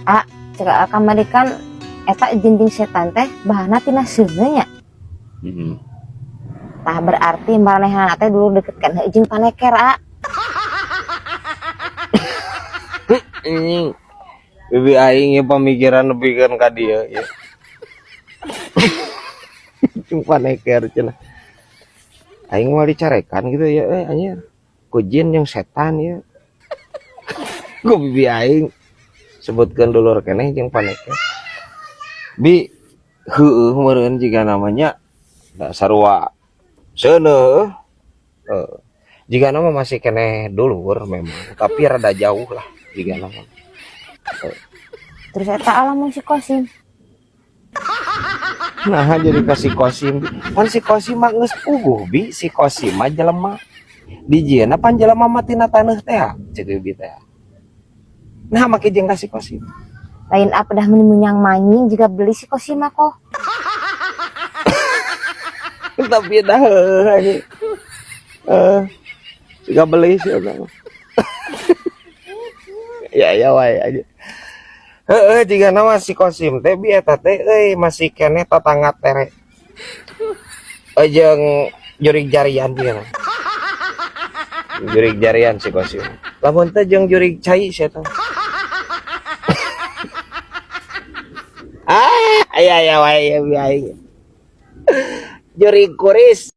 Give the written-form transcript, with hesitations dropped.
Ah, cek kamari kan eta jin jeung setan teh bahanna tina seuneu nya. Tah, berarti maranehna teh dulu deket kan jeung paneker, ah. Anjing. Bibi aing ya pamikiran nepikeun ka dieu ya. Jeung paneker cenah. Aing moal dicarekan gitu ya, eh anjir. Ku jin jeung setan ya. Ku bibi aing sebutkeun dulur keneh jeung paneker. Bi, heueuh meureun jiga namanya da sarua seuneuh. Heuh. Jiga nama masih keneh dulur memang, tapi rada jauh lah jiga nama. Terus eta lamun si Kosim? Nah, jadi ka si Kosim. Pan si Kosim mah geus puguh, Bi, si Kosim mah jelema. Dijieunna pan jelema mah tina taneuh teh, ceuk bibi teh. Nah, make jeung ka si Kosim. Lain apa dah, meni menyang manying juga beli si Kosim mah kok. Tapi dah heueuh anjing. Eh, siga beli sih eta mah. Ya ya wae aja. Heeh, jiga nama si Kosim teh, Bi, eta teh euy masih keneh tatangga tere. Jeung jurig jarian jiga. Jurig jarian si Kosim. Lamun teh jeung jurig cai si eta. Ah, aya aya wae ya bi aing. Jurig kuris.